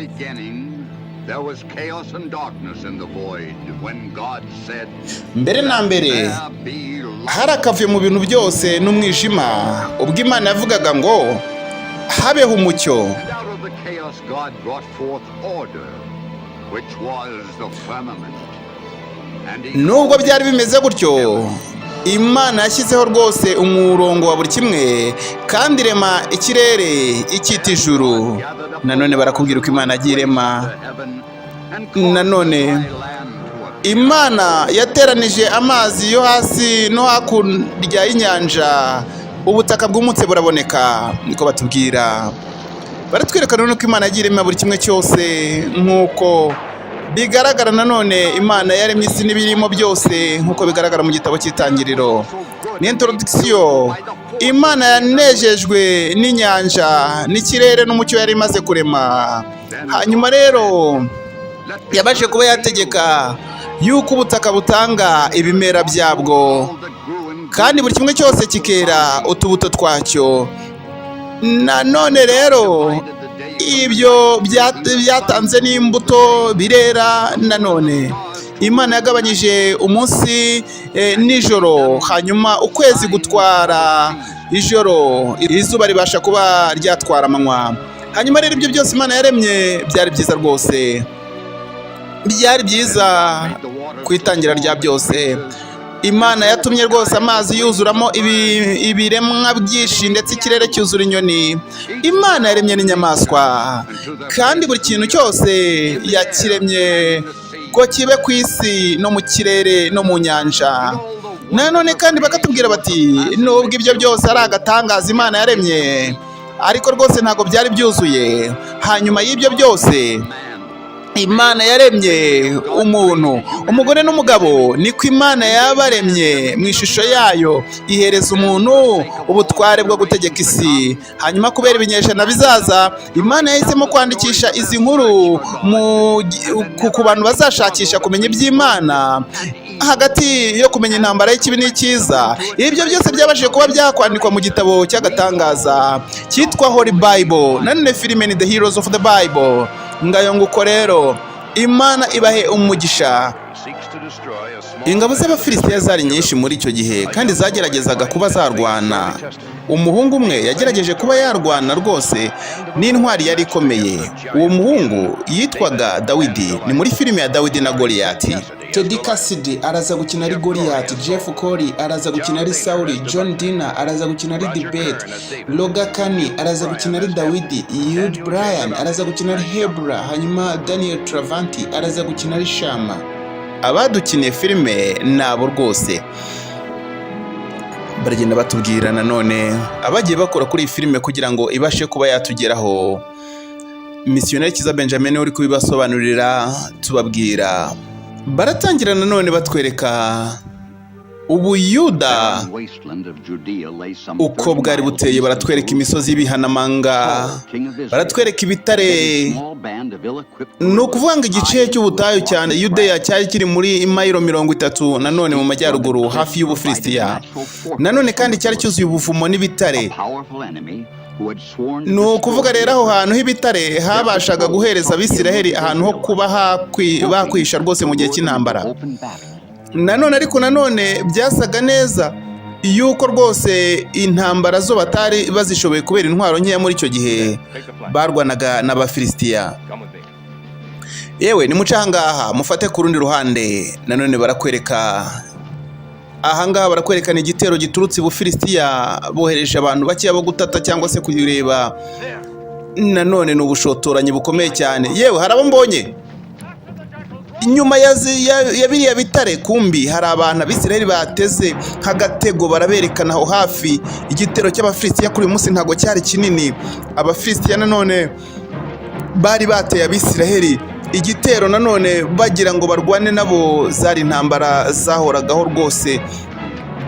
beginning, there was chaos and darkness in the void when God said, Mbere na mbere "There be light." hari akavuyo mu bintu byose n'umwijima, ubwo Imana yavugaga ngo: "Habeho umucyo." And out of the chaos, God brought forth order, which was the firmament. And he Nubwo byari bimeze gutyo, Imana yashyizeho rwose umurongo wa buri kimwe, kandi irema ikirere icyita ijuru. Nanone barakubwira uko Imana yagiye irema. Nanone Imana yateranije amazi yo hasi no hakurya y'inyanja, ubutaka bwumutse buraboneka, niko batubwira. Baratwereka none ko Imana yagiye irema buri kimwe cyose nk'uko bigaragara. Nanone Imana yaremye isi n'ibirimo byose nk'uko bigaragara mu gitabo cy'Itangiriro. Ni introduction. Imana yanejejwe n'inyanja n'ikirere n'umucyo yari imaze kurema. Hanyuma rero yabashe kuba yategeka yuko ubutaka butanga ibimera byabwo, kandi buri kimwe cyose kikera utubuto twacyo. Nanone rero ibyo byatanze n'imbuto, birera. Nanone Imana yagabanyije umunsi nijoro, hanyuma ukwezi gutwara ijoro, izuba ribasha kuba ryatwara amanywa. Hanyuma rero ibyo byose Imana yaremye byari byiza rwose, byari byiza. Ku itangira rya byose, Imana yatumye rwose amazi yuzuramo ibiremwa byinshi, ndetse ikirere cyuzura inyoni. Imana yaremye n'inyamaswa, kandi buri kintu cyose yakiremye ko kibe ku isi no mu kirere no mu nyanja. Nanone kandi bakatubwira bati nubwo ibyo byose ari agatangaza Imana yaremye, ariko rwose ntabwo byari byuzuye. Hanyuma y'ibyo byose, Imana yaremye umuntu, umugore n'umugabo niko Imana yabaremye mu ishusho yayo, ihereza umuntu ubutware bwo gutegeka isi. Hanyuma kubera ibinyejana bizaza, Imana yahisemo kwandikisha izi nkuru ku bantu bazashakisha kumenya iby'Imana hagati yo kumenya intambara y'ikibi n'icyiza. Ibyo byose byabashije kuba byakwandikwa mu gitabo cy'agatangaza cyitwa Holy Bible. Nanone filime ni The Heroes of the Bible. Ngayo nguko rero, Imana ibahe umugisha. Ingabo z'Abafilisitiya zari nyinshi muri icyo gihe, kandi zageragezaga kuba zarwana. Umuhungu umwe yagerageje kuba yarwana rwose n'intwari yari ikomeye. Uwo muhungu yitwaga Dawidi. Ni muri filime ya Dawidi na Goliyati. Teddy Cassidy araza gukina ari Goliyati, Jeff Corey araza gukina ari Sawuli, John Dina araza gukina ari Dibet, Roger Kani araza gukina ari Dawidi, Hugh Bryan araza gukina ari Hebra, hanyuma Daniel Travanti araza gukina ari Shama. Abadukiniye filime ni abo rwose. Baragenda batubwira nanone abagiye bakora kuri iyi filime kugira ngo ibashe kuba yatugeraho. Misiyoneri Kiza Benjamin uri kubibasobanurira. Tubabwira, baratangira nanone batwereka Ubuyuda uko bwari buteye. Baratwereka imisozi y'ibihanamanga, baratwereka ibitare. Ni ukuvuga ngo igice cy'ubutayu cyane Yudeya cyari kiri muri mayiro 30 nanone mu majyaruguru, hafi y'Ubufilisitiya. Nanone kandi cyari cyuzuye ubuvumo n'ibitare. Ni ukuvuga rero aho hantu h'ibitare habashaga guhereza Abisiraheli ahantu ho kuba bakwisha rwose mu gihe cy'intambara. Nanone ariko nanone byasaga neza yuko rwose intambara zo batari bazishoboye kubera intwaro nkeya muri icyo gihe barwanaga n'Abafilisitiya. Yewe, nimuce ahangaha mufate ku rundi ruhande. Nanone barakwereka ahangaha, barakwerekana igitero giturutse i Bufilisitiya. Bohereje abantu bakeya bo gutata cyangwa se kuyireba. Nanone ni ubushotoranyi bukomeye cyane. Yewe, hari abo mbonye inyuma ya biriya bitare. Kumbi hari abantu Abisirayeli bateze nk'agatego, baraberekana aho hafi. Igitero cy'Abafilisitiya kuri uyu munsi ntabwo cyari kinini. Abafilisitiya nanone bari bateye Abisiraheli igitero nanone bagira ngo barwane nabo. Zari intambara zahoragaho rwose.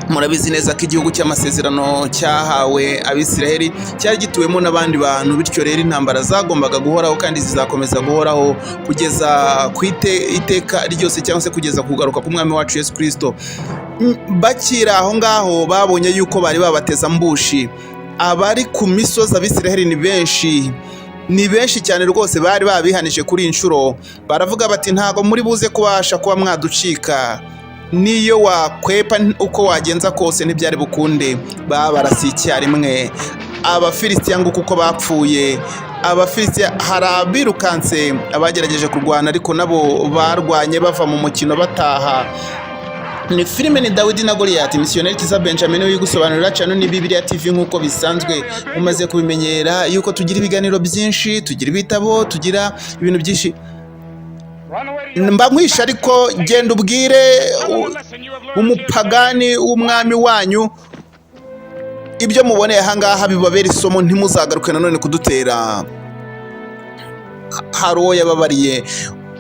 Murabizi neza ko igihugu cy'amasezerano cyahawe Abisiraheli cyari gituwemo n'abandi bantu, bityo rero intambara zagombaga guhoraho kandi zizakomeza guhoraho kugeza ku iteka ryose, cyangwa se kugeza kugaruka k'Umwami wacu Yesu Kirisito. Bakiri aho ngaho babonye yuko bari babateze ambush abari ku misozi. Abisiraheli ni benshi. Ni benshi cyane rwose, bari babihanije kuri iyi nshuro. Baravuga bati: "Ntabwo muri buze kubasha kuba mwaducika, niyo wakwepa uko wagenza kose ntibyari bukunde." Babarasiye icyarimwe Abafilisitiya ngo kuko bapfuye. Abafilisitiya hari abirukanse, abagerageje kurwana, ariko nabo barwanye bava mu mukino bataha. Ni filime, ni Dawidi na Goliyati. Misiyoneri Kiza Benjamin wigusobanurira. Channel ni Bibiliya TV, nk'uko bisanzwe mumaze kubimenyera yuko tugira ibiganiro byinshi, tugira ibitabo, tugira ibintu byinshi. Mba nkwisha, ariko genda ubwire umupagani w'umwami wanyu ibyo muboneye ahangaha bibabera isomo, ntimuzagaruke nanone kudutera. Hari uwo yababariye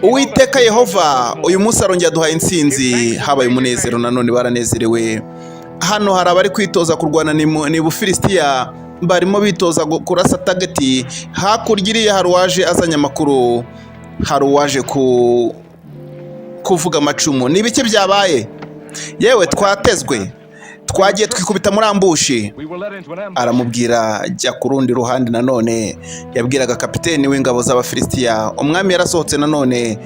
Uwiteka Yehova. Uyu munsi arongera aduhaye intsinzi. Habaye umunezero nanone, baranezerewe. Hano hari abari kwitoza kurwana, ni Bufilisitiya, barimo bitoza kurasa target. Hakurya iriya hari uwaje azanye amakuru, hari uwaje kuvuga amacumu. Ni ibiki byabaye? Yewe, twatezwe, twagiye twikubita muri ambush. Aramubwira: "Jya ku rundi ruhande." Nanone yabwiraga kapiteni w'ingabo z'Abafilisitiya. Umwami yarasohotse nanone.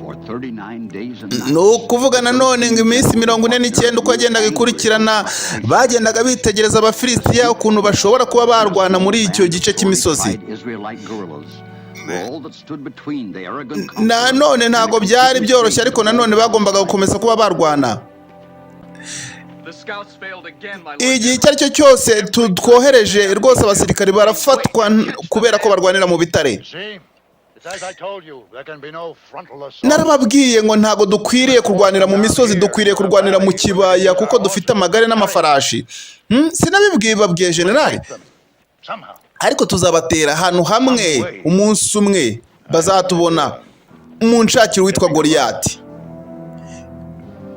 For 39 days and nights, Ni ukuvuga nanone ngo iminsi 49 uko yagendaga ikurikirana, bagendaga bitegereza Abafilisitiya ukuntu bashobora kuba barwana muri icyo gice cy'imisozi. Israelite guerrillas were all that stood between the arrogant Nanone ntabwo byari byoroshye, ariko nanone bagombaga gukomeza kuba barwana. Igihe icyo ari cyo cyose twohereje rwose abasirikari barafatwa kubera ko barwanira mu bitare. See? It's as I told you, there can be no frontal assault. Narababwiye ngo ntabwo dukwiriye kurwanira mu misozi, dukwiriye kurwanira mu kibaya kuko dufite amagare n'amafarashi. Sinabibwiye? Babwiye generali. Somehow. Ariko tuzabatera ahantu hamwe umunsi umwe bazatubona. Munshakira uwitwa Goliyati.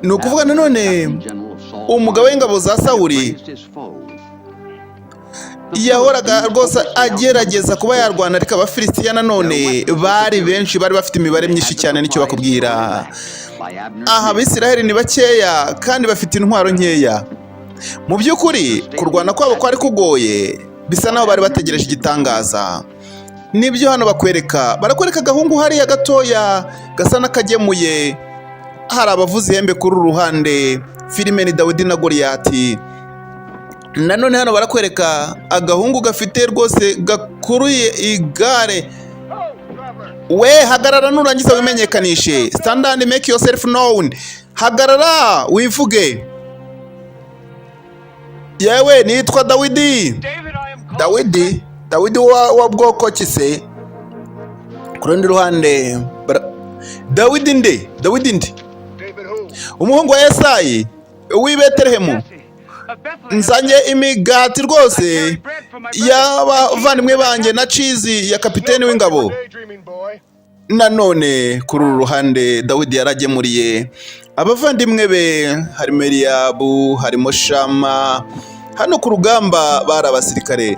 Ni ukuvuga nanone umugabo w'ingabo za Sawuli yahoraga rwose agerageza kuba yarwana, ariko Abafilisitiya nanone bari benshi, bari bafite imibare myinshi cyane, nicyo bakubwira. Aha Abisiraheli ni bakeya kandi bafite intwaro nkeya. Mu by'ukuri kurwana kwabo kwari kugoye, bisa naho bari bategereje igitangaza. Nibyo hano bakwereka, barakwereka agahungu hariya gatoya gasa n'akagemuye. Hari abavuza ihembe kuri uru ruhande. Filime ni Dawidi na Goliyati. Nanone hano barakwereka agahungu gafite rwose gakuruye igare. We, hagarara nurangiza wimenyekanishe. Stand and make yourself known. Hagarara wivuge. Yewe, nitwa Dawidi. Dawidi, Dawidi wa bwoko ki se? Ku rundi ruhande Dawidi nde? Dawidi nde? David who? Umuhungu wa Yesayi w'i Betelehemu. Nzanye imigati rwose y'abavandimwe banjye na cheese ya kapiteni w'ingabo. Daydreaming boy. Nanone kuri uru ruhande Dawidi yaragemuriye abavandimwe be, harimo Eliyabu, harimo Shama. Hano ku rugamba bari abasirikare. I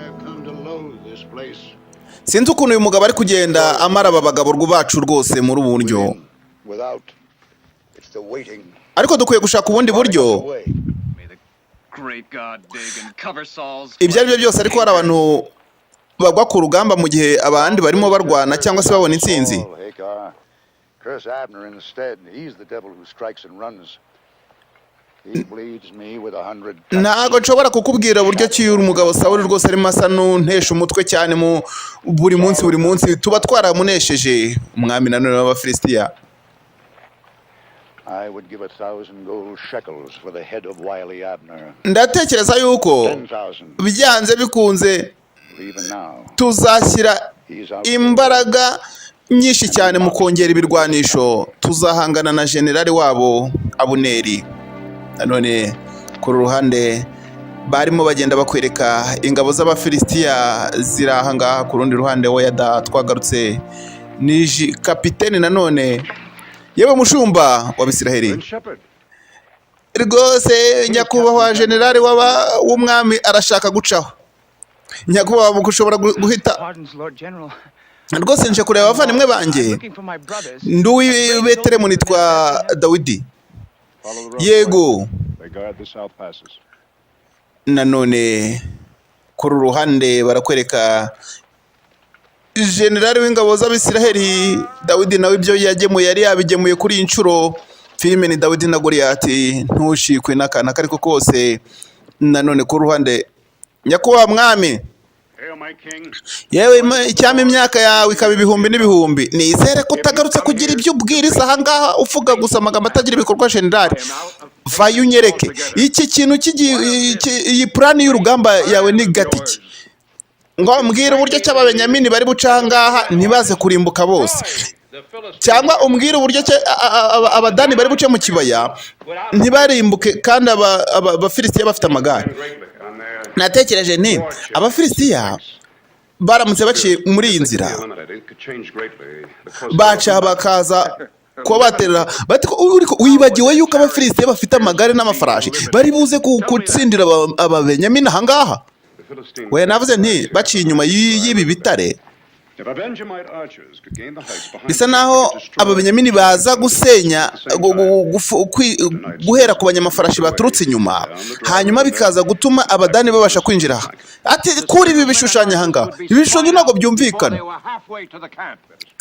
have come to loathe this place. Sinzi ukuntu uyu mugabo ari kugenda amara aba bagabo bacu rwose muri ubu buryo. Within, without. It's the waiting. Ariko dukwiye gushaka ubundi buryo. Way. May the great god Dagon cover Saul's Ibyo ari byo byose ariko, hari abantu bagwa ku rugamba mu gihe abandi barimo barwana cyangwa se babona intsinzi. Saul, Hagar. Curse Abner instead. He's the devil who strikes and runs. He bleeds me with 100 cuts. Ntabwo nshobora kukubwira uburyo ki uyu mugabo Sawuli rwose arimo asa n'untesha umutwe cyane mu buri munsi, buri munsi tuba twaramunesheje. Umwami nanone w'Abafilisitiya. I would give 1,000 gold shekels for the head of wily Abner. Ndatekereza yuko 10,000. byanze bikunze Even now, tuzashyira he's out there. imbaraga nyinshi cyane mu kongera ibirwanisho, tuzahangana na generali wabo Abuneri. Nanone ku ruhande barimo bagenda bakwereka ingabo z'Abafilisitiya ziri aha ngaha. Ku rundi ruhande, woyada twagarutse niji kapiteni nanone. Yewe mushumba wa Bisiraheli. Prince Shepherd. Rwose nyakubahwa generali w'umwami arashaka gucaho. Nyakubahwa, ushobora guhita. Pardons, Lord General. Rwose nje kureba abavandimwe banjye. I'm looking for my brothers. Ndi uw'i Betelehemu, nitwa Dawidi. Follow the road. Yego. They guard the south passes. Nanone kuri uru ruhande barakwereka generali w'ingabo z'Abisiraheli Dawidi, nawe ibyo yagemuye yari yabigemuye. Kuri iyi nshuro filime ni Dawidi na Goliyati, ntushikwe n'akantu ako ariko kose. Nanone ku ruhande, nyakubahwa mwami, Hail, my king. yewe icyampa imyaka yawe ikaba ibihumbi n'ibihumbi. Nizere ko utagarutse kugira ibyo ubwiriza ahangaha, uvuga gusa amagambo atagira ibikorwa. Generali, vayo unyereke iki kintu iyi plan y'urugamba yawe ni gatiki, ngo mbwire uburyo cy'Ababenyamini bari buca ahangaha ntibaze kurimbuka bose, cyangwa umbwire uburyo Abadani bari buce mu kibaya ntibarimbuke, kandi Abafilisitiya bafite amagare. Greatly on their Natekereje nti Abafilisitiya baramutse baciye muri iyi nzira, eliminated could change greatly the course baca bakaza kuba baterera bati ko uriko wibagiwe yuko Abafilisitiya bafite amagare n'amafarashi, bari buze gutsindira Ababenyamini ahangaha. the Philistines. We navuze nti baciye inyuma y'ibi bitare, If a Benjamite archers could gain the heights behind bisa them, naho they could destroy Ababenyamini baza gusenya guhera ku banyamafarashi baturutse inyuma, hanyuma bikaza gutuma Abadani babasha kwinjira aha. Ati kuri ibi bishushanyo ahangaha, ibi bishushanyo ntabwo byumvikana.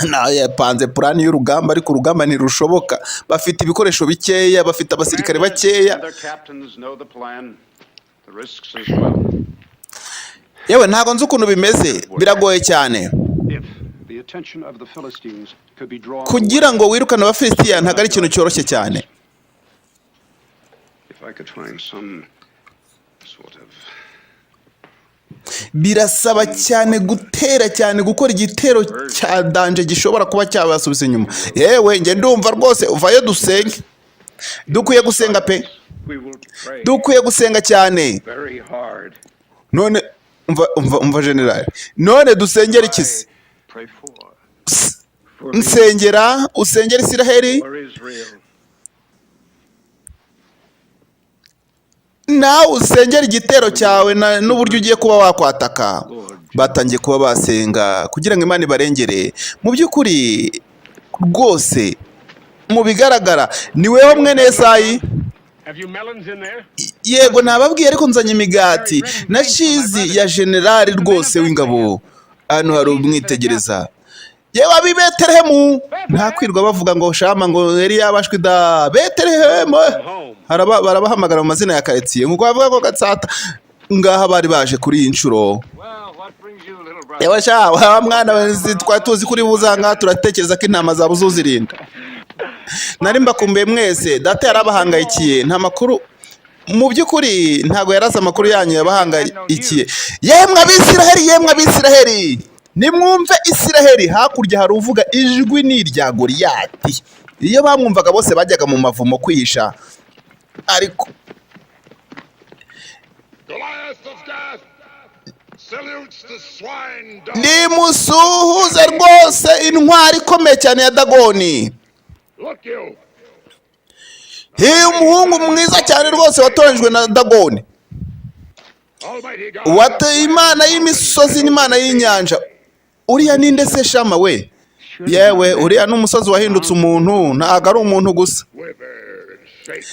Nawe yapanze plan y'urugamba, ariko urugamba ntirushoboka. Bafite ibikoresho bikeya, bafite abasirikare bakeya. And their captains know the plan, the risks as well. Yewe, ntabwo nzi ukuntu bimeze, biragoye cyane. If the attention of the Philistines could be drawn Kugira ngo wirukane Abafilisitiya ntabwo ari ikintu cyoroshye cyane. If I could find some sort of Birasaba cyane gutera cyane, gukora igitero cya danger gishobora kuba cyabasubiza inyuma. Yewe, njye ndumva rwose uvayo dusenge, dukwiye gusenga pe. We will pray Dukwiye gusenga cyane. very hard. None umva, umva, umva generali, none dusengera iki se? Pray for me, Nsengera, usengera Isiraheli. for Israel. Nawe usengera igitero cyawe n'uburyo ugiye kuba wakwataka. Batangiye kuba basenga kugira ngo Imana ibarengere. Mu by'ukuri rwose, mu bigaragara ni weho mwene Esayi. Have you melons in there? Yego, nababwiye, ariko nzanye imigati na cheese ya generali rwose w'ingabo. Hano hari umwitegereza. Yewe, ab'i Betelehemu, nta kwirwa bavuga ngo shama, ngo yari yabashwe da Betelehemu. Barabahamagara mu mazina ya karitsiye nkuko bavuga ko Gatsata. Ngaha bari baje kuri iyi nshuro. Well, what brings you, little brother? Yewe sha wa mwana we, twari tuzi kuri buza ngaha, turatekereza ko intama zawe uzuzirinda. Nari mbakumbuye mwese. Data yarabahangayikiye, nta makuru mu by'ukuri, ntabwo yarazi amakuru yanyu, yabahangayikiye. Yemwe Abisiraheli, yemwe Abisiraheli, nimwumve Isiraheli. Hakurya hari uvuga, ijwi ni irya Goliyati. Iyo bamwumvaga bose bajyaga mu mavumo kwihisha, ariko Goliath of Gath salutes the swine dog. Nimusuhuze rwose intwari ikomeye cyane ya Dagoni. Look you. Hiyo umuhungu mwiza cyane rwose watoranyijwe na Dagoni. Almighty God. Wateye Imana y'imisozi n'Imana y'inyanja. Uriya ninde se shama we? Yewe, uriya ni umusozi wahindutse umuntu, ntabwo ari umuntu gusa. Quiver and shake,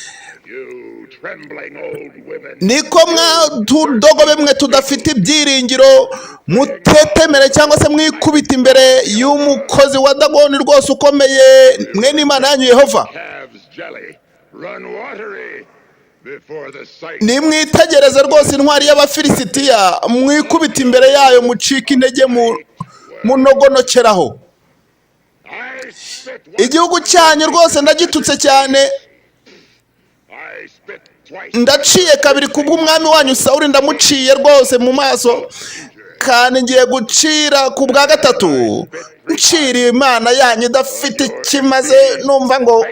you trembling old women. Niko mwa tudogobe mwe tudafite ibyiringiro, mutetemere cyangwa se mwikubita imbere y'umukozi wa Dagoni rwose ukomeye, mwe n'Imana yanyu Yehova. Calves jelly, run watery before the sight. Nimwitegereze rwose intwari y'Abafilisitiya, mwikubita imbere yayo, mucike intege, mu munogonokeraho. I spit once, Igihugu cyanyu rwose ndagitutse cyane. I spit twice. Ndaciye kabiri kubw'umwami wanyu Sawuli, ndamuciye rwose mu maso, kandi ngiye gucira ku bwa gatatu, ncira Imana yanyu idafite ikimaze, numva ngo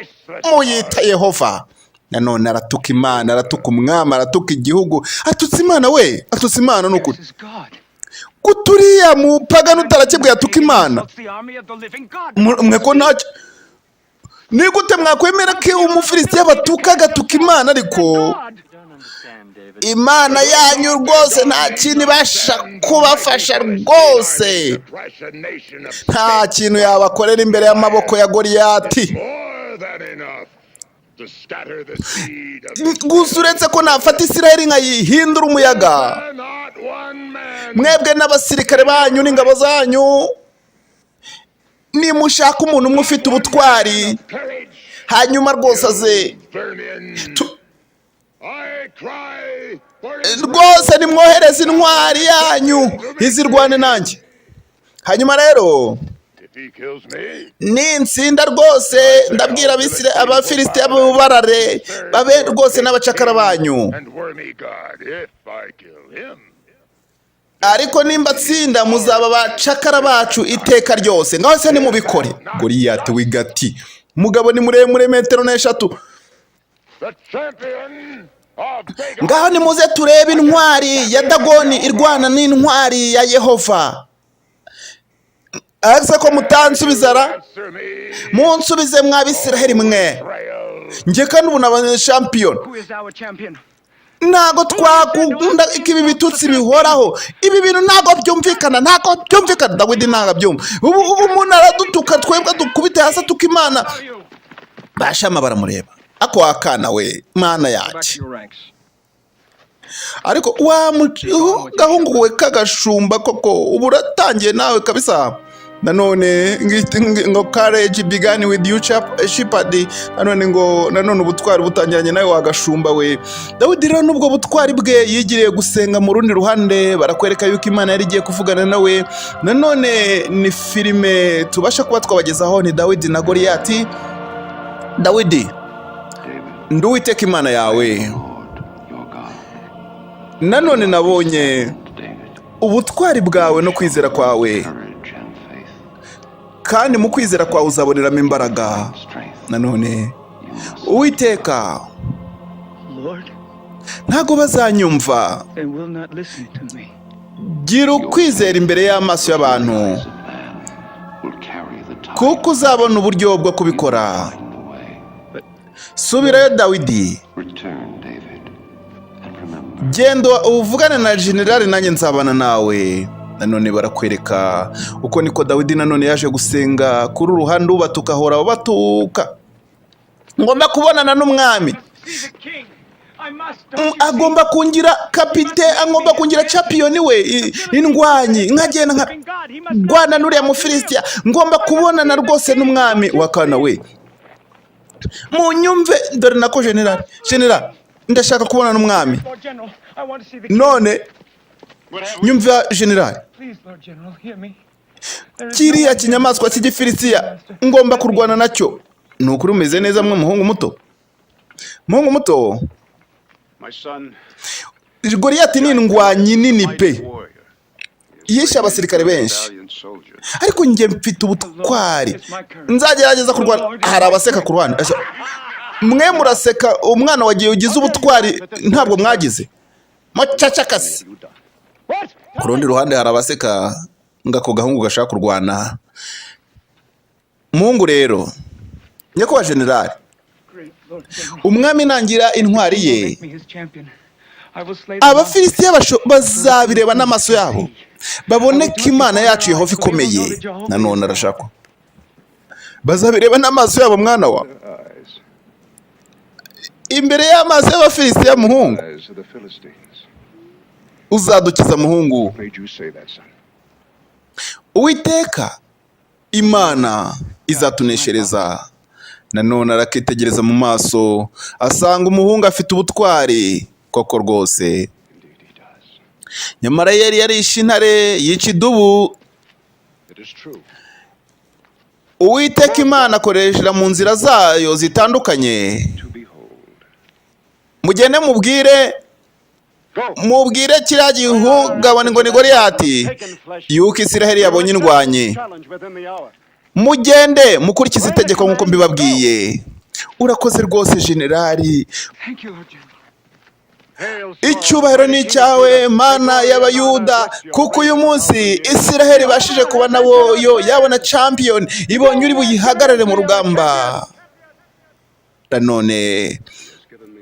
muyita Yehova. Nanone aratuka Imana, aratuka umwami, aratuka igihugu, atutse Imana we, atutse Imana ni ukuri. This is God. Kuturiya mupagani utarakebwe yatuka Imana. Insults the army of the living God. Mwe ko ntacyo, ni gute mwakwemera ko Umufilisitiya batuka, agatuka Imana? Ariko God. Don't understand, David. Imana yanyu rwose nta kintu ibasha kubafasha rwose. Thrash a nation of Nta kintu yabakorera imbere y'amaboko ya Goliyati. more than enough. to scatter the seed of Gusa uretse ko nafata Isiraheli nkayihindura umuyaga. Not one man. Mwebwe n'abasirikare banyu n'ingabo zanyu, nimushaka umuntu umwe ufite ubutwari, Courage, hanyuma rwose aze. vermin. I cry for Rwose nimwohereze intwari yanyu izirwane nanjye. Hanyuma rero If he kills me, ninsinda rwose, ndabwira Abafilisitiya bubarare babe rwose n'abacakara banyu. and wormy God, if I kill him. Ariko nimba atsinda, muzaba abacakara bacu iteka ryose. Ngaho se nimubikore. Goliyati w'Igati, mugabo ni muremure, metero 3. The champion of Dagon. Ngaho nimuze turebe intwari ya Dagoni irwana n'intwari ya Yehova. Ese ko mutansubiza ra? Answer me, Munsubize, mw'Abisiraheli mwe. Israel. Njye kandi ubu naba champion. Who is our champion? Ntabwo twakunda ko ibi bitutsi bihoraho. Ibi bintu ntabwo byumvikana, ntabwo byumvikana. Dawidi ntabwo abyumva. Ubu umuntu aradutuka, twebwe dukubite hasi atuka Imana. Are you? Bashama baramureba ako wakana we, Mana Go back yanjye. to your ranks. Ariko wa gahungu we k'agashumba koko, ubu uratangiye nawe kabisa. Nanone ngo "Courage began with you, shepherd." Nanone ngo nanone ubutwari butangiranye nawe, wagashumba we. Dawidi rero n'ubwo butwari bwe yigiriye gusenga mu rundi ruhande. Barakwereka yuko Imana yari igiye kuvugana nawe. Nanone ni filime tubasha kuba twabagezaho, ni Dawidi na Goliyati. Dawidi: "Ndi Uwiteka Imana yawe. Lord your God. Nanone nabonye David, ubutwari bwawe no kwizera kwawe, courage and faith, kandi mu kwizera kwawe uzaboneramo imbaraga." strength. Nanone You must Uwiteka: Lord, "Ntago bazanyumva." they will not listen to me. Gira ukwizera imbere y'amaso y'abantu, eyes of man will carry the tide. kuko uzabona uburyo bwo kubikora. Find the way. Subirayo, Dawidi. Return, David, and remember Genda uvugane na generali, nanjye nzabana nawe. Nanone barakwereka uko niko Dawidi nanone yaje gusenga kuri uruhande ubatuka, ahora batuka. Ngomba kubonana n'umwami. See the king. I must. Agomba kungira kapite, agomba kungira champion we, indwanyi, nkagenda nka rwana n'uriya Mufilisitiya. Ngomba kubonana rwose n'umwami wakana we. Munyumve, dore nako generali, generali, ndashaka kubona n'umwami. Lord General, I want to see the king. None nyumva, generali. Please, Lord General, hear me. There is Kiriya kinyamaswa cy'Igifilisitiya ngomba kurwana nacyo. Ni ukuri umeze neza mwe, muhungu muto, muhungu muto? My son, Goliyati ni indwanyi nini pe. mighty warrior, Yishe abasirikare benshi. Valiant soldier. Ariko njye mfite ubutwari, nzagerageza kurwana. Hari abaseka ku ruhande. Ese, mwe muraseka umwana wagiye ugize ubutwari, ntabwo mwagize mucacakase. Ku rundi ruhande hari abaseka ngo ako gahungu gashaka kurwana. Muhungu rero, nyakubahwa generali, Great Lord General. umwami nangira intwari ye, Make me his champion. I will slay the Abafilisitiya bazabireba n'amaso yabo, babone ko Imana yacu Yehova ikomeye. Nanone arashakwa, bazabireba n'amaso yabo, mwana wa Eyes. imbere y'amaso y'Abafilisitiya, muhungu. Eyes of the Philistines. Uzadukiza, muhungu. Made you say that, son? Uwiteka Imana izatuneshereza. Nanone arakitegereza mu maso, asanga umuhungu afite ubutwari koko rwose. Indeed he does. Nyamara yari yarishe intare, yica idubu. It is true. Uwiteka Imana akoresha mu nzira zayo zitandukanye. To behold. Mugende mubwire, Go. mubwire kiriya gihungabana ngo ni Goliyati, yuko Isiraheli yabonye indwanyi. Challenge within the hour. Mugende mukurikize itegeko nk'uko mbibabwiye. Urakoze rwose, generali. Thank you, Lord General. Hail, Saul, Icyubahiro ni icyawe, Mana y'Abayuda, kuko uyu munsi Isiraheli ibashije kuba nabo yo yabona champion, ibonye uri buyihagarare mu rugamba. Nanone Has given me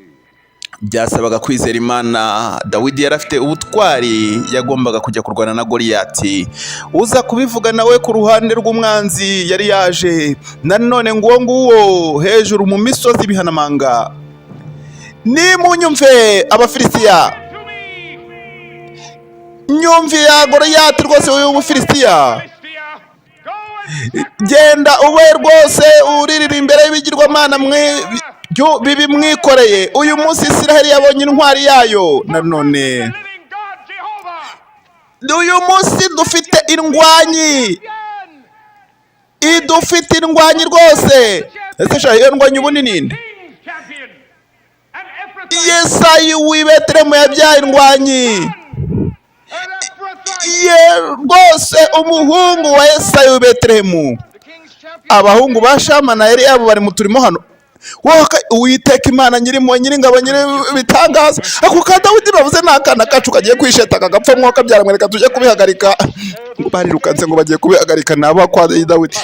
Byasabaga kwizera Imana. Dawidi yari afite ubutwari, yagombaga kujya kurwana na Goliyati. Uza kubivuga nawe ku ruhande rw'umwanzi yari yaje nanone, nguwo nguwo hejuru mu misozi ibihanamanga. Nimunyumve, Abafilisitiya, nyumviya Goliyati rwose, uyu Mufilisitiya. Genda ube rwose uririra imbere y'ibigirwamana mwe bibi mwikoreye. Uyu munsi Israheli yabonye intwari yayo. Nanone uyu munsi dufite indwanyi, idufite indwanyi rwose. Ese sha, iyo ndwanyi ubu ni ninde? Yesayi w'i Betelehemu yabyaye indwanyi ye rwose, umuhungu wa Yesayi w'i Betelehemu. Abahungu ba Shama na Eliyabu bari mu turimo hano. Wowe, Uwiteka Imana nyirimo, nyiringabo, nyiri ibitangaza, ako ka Dawidi bavuze ni akana kacu kagiye kwisheta kagapfa. Mwuka byaramwereka, tujye kubihagarika. Ngo barirukanse ngo bagiye kubihagarika nabo kwa Dawidi.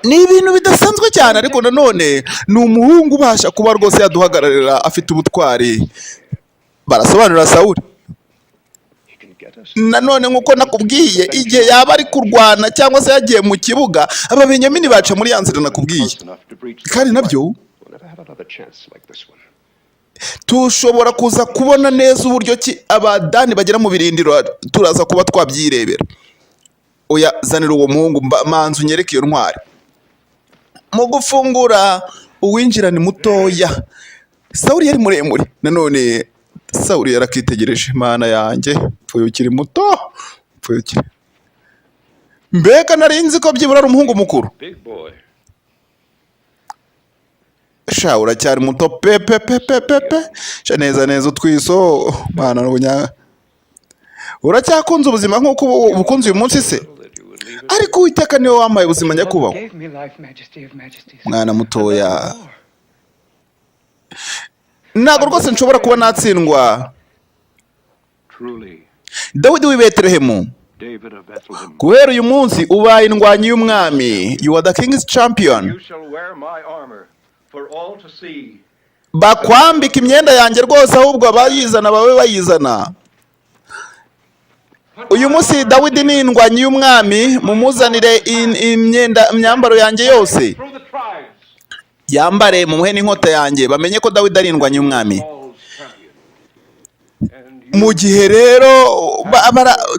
Ni ibintu bidasanzwe cyane, ariko nanone ni umuhungu ubasha kuba rwose yaduhagararira, afite ubutwari. Barasobanurira Sawuli nanone, nk'uko nakubwiye, igihe yaba ari kurwana cyangwa se yagiye mu kibuga, Ababenyamini baca muri ya nzira nakubwiye. Kandi nabyo We'll never have another chance like this one. tushobora kuza kubona neza uburyo ki Abadani bagera mu birindiro, turaza kuba twabyirebera. Oya, zanira uwo muhungu, manza unyereke iyo ntwari. Mu gufungura, uwinjira ni mutoya. Sawuli yari muremure. Nanone Sawuli yarakitegereje. Mana yanjye, pfuye ukiri muto, pfuye ukiri, mbega nari nzi ko byibura ari umuhungu mukuru. Big boy. Sha, uracyari muto pe pe pe pe pe pe. Sha, neza neza utwiso, mana n'ubunya, uracyakunze ubuzima nk'uko ubukunze uyu munsi se? Ariko Uwiteka niwe wampaye ubuzima, nyakubahwa. Gave me life, Majesty of Majesties. Mwana mutoya, ntabwo rwose nshobora kuba natsindwa. Truly, Dawidi w'i Betelehemu, David of Bethlehem. guhera uyu munsi ubaye indwanyi y'umwami. You are the king's champion. You shall wear my armor for all to see. Bakwambika imyenda yanjye rwose, ahubwo abayizana babe bayizana. Uyu munsi Dawidi ni indwanyi y'umwami. Mumuzanire imyenda, imyambaro yanjye yose. Through the tribes. Yambare, mumuhe n'inkota yanjye, bamenye ko Dawidi ari indwanyi y'umwami. Saul's champion. And you, Mu gihe rero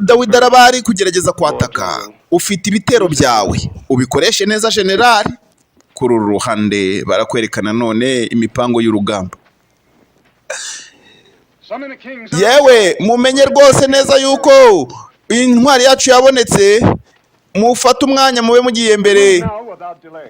Dawidi araba ari kugerageza kwataka, ufite ibitero byawe, ubikoreshe neza, generali. Kuri uru ruhande barakwerekana none imipango y'urugamba. Summon the king's Yewe, mumenye rwose neza yuko intwari yacu yabonetse. Mufate umwanya, mube mugiye mbere. Now without delay.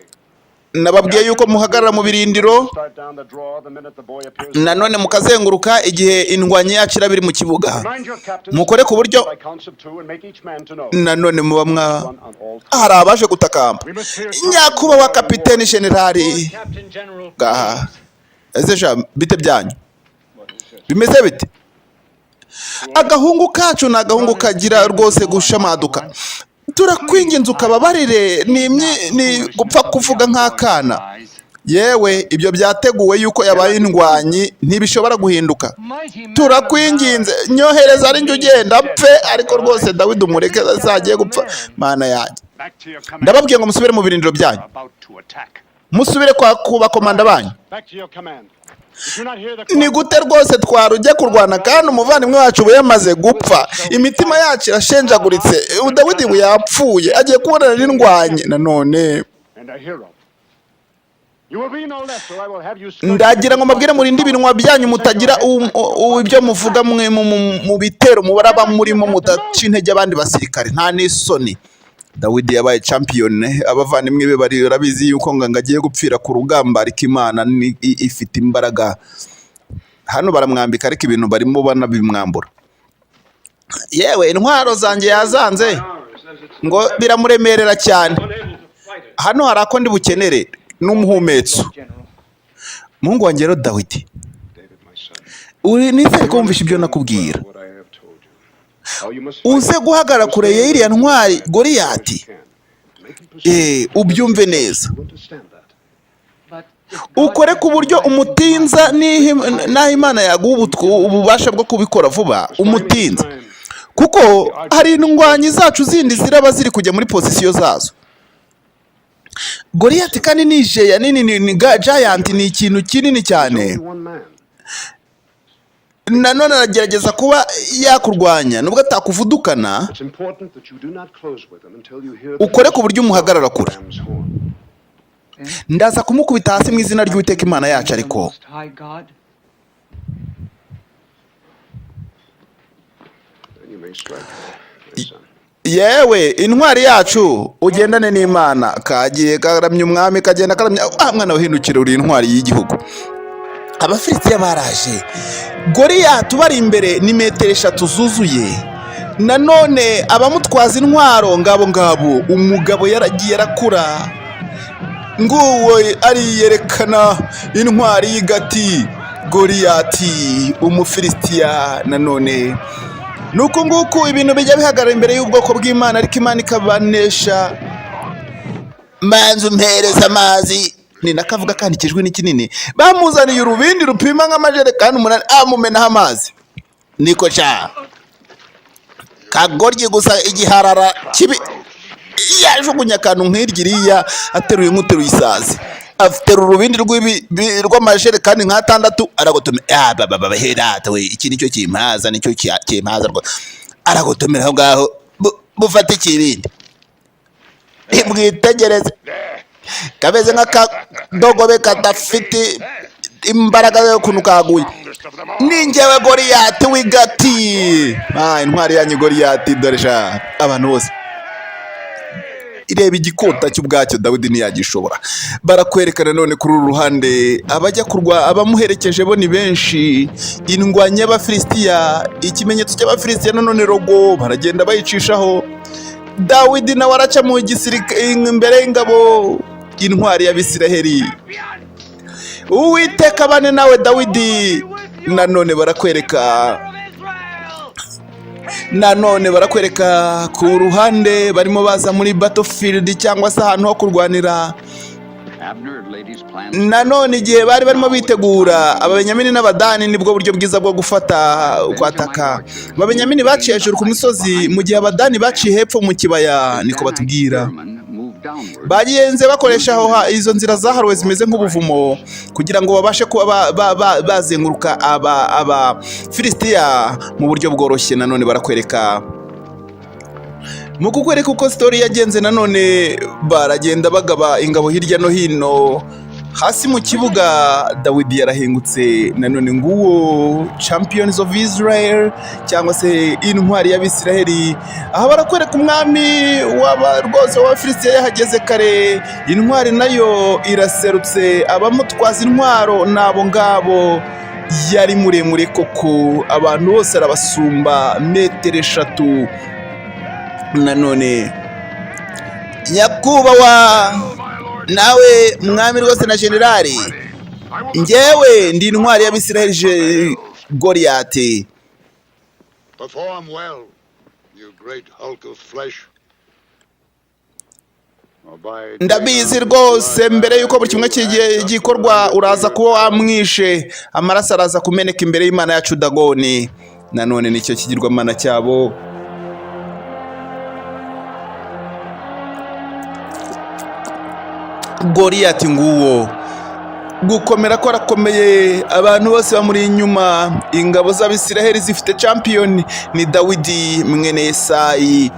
Nababwiye yuko muhagarara mu birindiro, Start down the draw the minute the boy appears. nanone mukazenguruka igihe indwanyi yacu iraba iri mu kibuga. Remind your captains Mukore ku buryo by counts of two and make each man to know. nanone muba mwa One on all three. hari abaje gutakamba: "Nyakubahwa kapiteni generali." Captain General. Ngaha, ese sha, bite byanyu, bimeze bite? Agahungu kacu ni agahungu kagira rwose gushamaduka. Turakwinginze ukababarire, ni gupfa kuvuga nk'akana. Yewe, ibyo byateguwe yuko yabaye indwanyi, ntibishobora guhinduka. Turakwinginze, nyohereza ari njye ugenda pfe, ariko rwose Dawidi umureke azagiye gupfa. Mana yanjye! Back to your command. Ndababwiye ngo musubire mu birindiro byanyu. About to attack. Musubire kwa ku bakomanda banyu. Back to your command. Did you not hear the Ni gute rwose twarujya kurwana kandi umuvandimwe wacu ubu yamaze gupfa? Imitima yacu irashenjaguritse. Dawidi ubu yapfuye, agiye kubonana n'indwanyi nanone. And a hero. You will be no less, or I will have you Ndagira ngo mbabwire murinde ibinwa byanyu, mutagira ibyo muvuga mwe mu bitero mubaraba murimo, mudaca intege abandi basirikare. Nta n'isoni! Dawidi yabaye champion. Abavandimwe be bari barabizi yuko ngo agiye gupfira ku rugamba, ariko Imana ifite imbaraga. Hano baramwambika, ariko ibintu barimo banabimwambura. Yewe, intwaro zanjye yazanze, ngo biramuremerera cyane. Hano hari ako ndi bukenere n'umuhumetso. Muhungu wanjye rero Dawidi, David, my son. uri nizere ko wumvishe ibyo nakubwira. What I have told you. How you must fight Uze guhagarara kure ya iriya ntwari Goliyati. can. Make him perceive Ubyumve neza. you understand that. But Ukore ku buryo umutinza n'aho Imana yaguha ububasha bwo kubikora vuba, umutinza, kuko hari indwanyi zacu zindi ziraba ziri kujya muri position zazo. Goriyati kandi ni géant nini, ni giant, ni ikintu kinini cyane. Only one man. Nanone aragerageza kuba yakurwanya nubwo atakuvudukana. It's important that you do not close with him until you hear the Ukore ku buryo umuhagarara kure. ram's horn. Ndaza kumukubita hasi mu izina ry'Uwiteka Imana yacu, ariko Most High God. Then you may strike, my son. Yewe intwari yacu, ugendane n'Imana. Kagiye karamya umwami, kagenda karamya. Ah, mwana wahindukira, uri intwari y'igihugu. Abafilisitiya baraje, Goriyati bari imbere ni metero 3 zuzuye. Nanone abamutwaza intwaro ngabo ngabo. Umugabo yaragiye arakura, nguwo ariyerekana, intwari y'igati, Goriyati Umufilisitiya. Nanone ni uku nguku ibintu bijya bihagarara imbere y'ubwoko bw'Imana, ariko Imana ikabanesha. Manza umpereza amazi, ni nakavuga kandi ikijwi ni kinini. Bamuzaniye urubindi rupima nk'amajerekani 8, amumenaho amazi. Niko ca kagoryi gusa, igiharara kibi, yajugunya akantu nk'iryo iriya ateruye nk'uteruye isazi. Aterura urubindi rw'amajerekani nk'atandatu, aragotomera. Ah, baba baba, herata we, iki nicyo kimpaza, nicyo kimpaza rwose. Aragotomera aho ngaho, bufate ikibindi, mwitegereze, kameze nk'akadogobe kadafite imbaraga y'ukuntu kaguye. Ni njyewe Goriyati w'igati. Ah, intwari yanyu Goriyati, dore sha abantu bose. Ireba igikota cy'ubwacyo, Dawidi ntiyagishobora. Barakwerekana none kuri uru ruhande abajya kurwa, abamuherekeje bo ni benshi, indwanyi y'Abafilisitiya, ikimenyetso cy'Abafilisitiya. Nanone logo baragenda bayicishaho. Dawidi nawe araca mu gisirikare imbere y'ingabo, intwari y'Abisiraheli. Uwiteka bane nawe, Dawidi. Nanone barakwereka ku ruhande barimo baza muri battlefield cyangwa se ahantu ho kurwanira. Abner had laid his plans. Nanone igihe bari barimo bitegura, Ababenyamini n'Abadani, nibwo buryo bwiza bwo gufata kwataka. Ababenyamini baciye hejuru ku misozi, mu gihe Abadani baciye hepfo mu kibaya, niko batubwira. Spearmen moved downward. Bagenze bakoresha aho izo nzira zaharuwe zimeze nk'ubuvumo kugira ngo babashe kuba bazenguruka aba Filisitiya mu buryo bworoshye. Nanone barakwereka, mu kukwereka uko story yagenze, nanone baragenda bagaba ingabo hirya no hino. Hasi mu kibuga Dawidi yarahingutse. Nanone nguwo champions of Israel cyangwa se intwari y'Abisiraheli. Aha barakwereka umwami w'aba rwose w'Abafilisitiya yahageze kare, intwari nayo iraserutse, abamutwaza intwaro ni abo ngabo. Yari muremure koko, abantu bose arabasumba metero 3. Nanone nyakubahwa nawe mwami rwose na generali, njyewe ndi intwari y'Abisiraheli, Goriyati. Perform well, you great hulk of flesh. Or by Ndabizi rwose, mbere y'uko buri kimwe kigiye gikorwa uraza kuba wamwishe, amaraso araza kumeneka imbere y'Imana yacu Dagoni. Nanone nicyo kigirwamana cyabo. Goriyati nguwo, gukomera ko arakomeye, abantu bose bamuri inyuma. Ingabo z'Abisiraheli zifite champion, ni Dawidi mwene Yesayi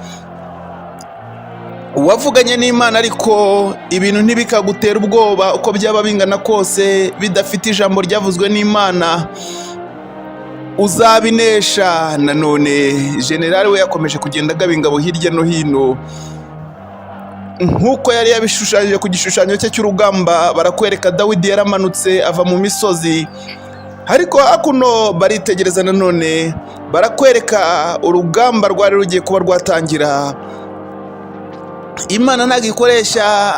wavuganye n'Imana. Ariko ibintu ntibikagutera ubwoba uko byaba bingana kose, bidafite ijambo ryavuzwe n'Imana uzabinesha. Nanone generali we yakomeje kugenda agaba ingabo hirya no hino nk'uko yari yabishushanyije ku gishushanyo cye cy'urugamba. Barakwereka Dawidi yaramanutse ava mu misozi, ariko hakuno baritegereza. Nanone barakwereka urugamba rwari rugiye kuba rwatangira. Imana ntabwo ikoresha